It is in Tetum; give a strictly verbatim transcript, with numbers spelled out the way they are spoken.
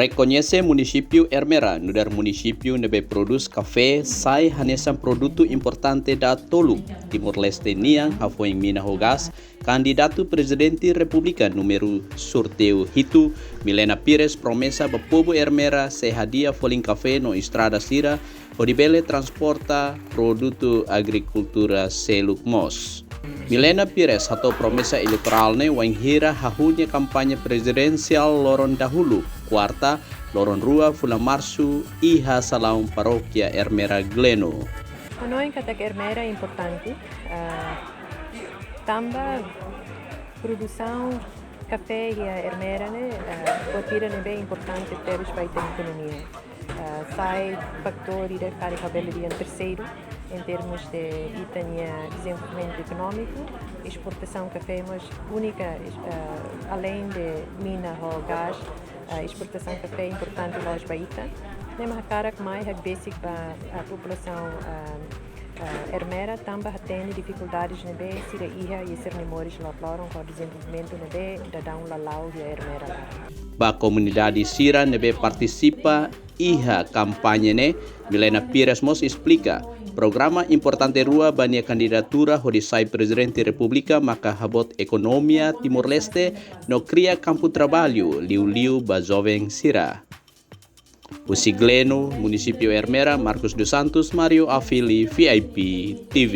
Rekoñese munisípiu Ermera nu'udar munisípiu ne'ebé prodús kafé sai hanesan produtu importante da'at tolu Timor-Leste nian hafoin mina ho gás. Kandidatu Prezidente Repúblika númeru sorteiu hitu, Milena Pires, promesa ba povu Ermera sei hadi'a folin kafé no estrada sira hodi bele transporta produtu agrikultura seluk mós. Milena Pires hato'o promesa eleitorál ne'e wainhira hahú nia kampaña prezidensiál loron dahuluk, kuarta, loron rua fulan Marsu, iha salaun parókia Ermera Gleno. Hanoin katak Ermera importante, ah, tanba produsaun kafé iha Ermera ne'e, ah, buat ida ne'ebé importante tebes ba ita-nia ekonomia. Ah, sai fatór ida karik ha'u bele dehan terseiru, em termos de ita-nia dezenvolvimentu ekonómiku, esportasaun kafé mós únika, ah, além de mina ho gás, ah, esportasaun kafé importante loos ba ita. Ne'e mak hakarak mai hakbesik ba, ah, populasaun, ah, ah, Ermera tanba hatene difikuldades ne'ebé sira iha iha sira-nia moris loron-loron ho dezenvolvimentu ne'ebé daudaun la la'o iha Ermera laran. Ba komunidade sira ne'ebé partisipa iha kampaña ne'e, Milena Pires mós esplika programa importante rua ba nia kandidatura hodi sai Prezidente Repúblika maka haboot ekonomia Timor-Leste no kria kampu traballu liuliu ba joven sira. Husi Gleno, munisípiu Ermera, Marcos dos Santos, Mario Afili, V I P T V.